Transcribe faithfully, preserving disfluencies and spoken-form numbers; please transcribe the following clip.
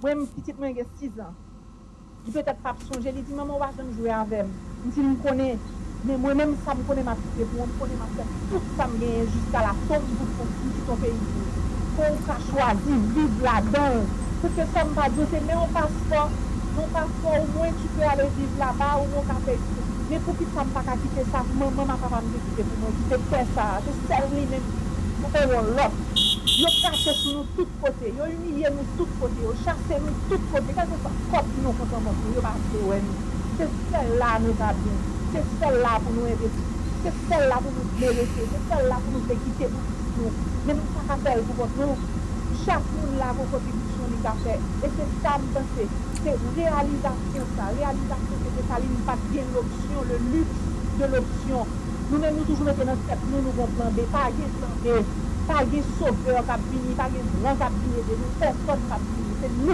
Mwen menm, pitit mwen gen sis an. Li petèt p ap sonje, li di, "Manman, ou pa janm jwe avè m." M di l, "M konnen, men mwen menm, sa m konnen m ap kite pou ou, m konnen m ap fè tout sa m genyen jiska la tonm pou, pou m kite yon peyi pou ou. Fò ou ka chwazi viv ladan l." Tout ke sa m pa di w, se men yon paspò, yon paspò, au moins tu peux aller vivre là-bas, au moins ou ka fè. Men poukisa m pa ka kite sa manman m ak papa m te kite pou mwen, kite tè sa a, se sèl li menm ki, ou wè yon lòt. Yo krache sou nou tout kote, yo imilye nou tout kote, yo chase nou tout kote, kèlkeswa kòb nou, kont an bank nou, yo pa vle wè nou. Se sèl la nou ka byen, se sèl la pou nou envesti, se sèl la pou nou vle rete, se sèl la pou nou vle kite pou pitit nou. Men nou pa ka fè l pou kont nou. Chak moun la gon kontribisyon li ka fè. E se sa m panse, se reyalizasyon sa. Reyalizasyon ke Desalin pa t gen lopsyon, le luxe de l'option. Nou menm, nou toujou mete nan tèt nou, nou gon plan B. Pa gen plan B. Pa gen sovè k ap vini, pa gen blan k ap vin ede nou, pèsòn p ap vini. Se nou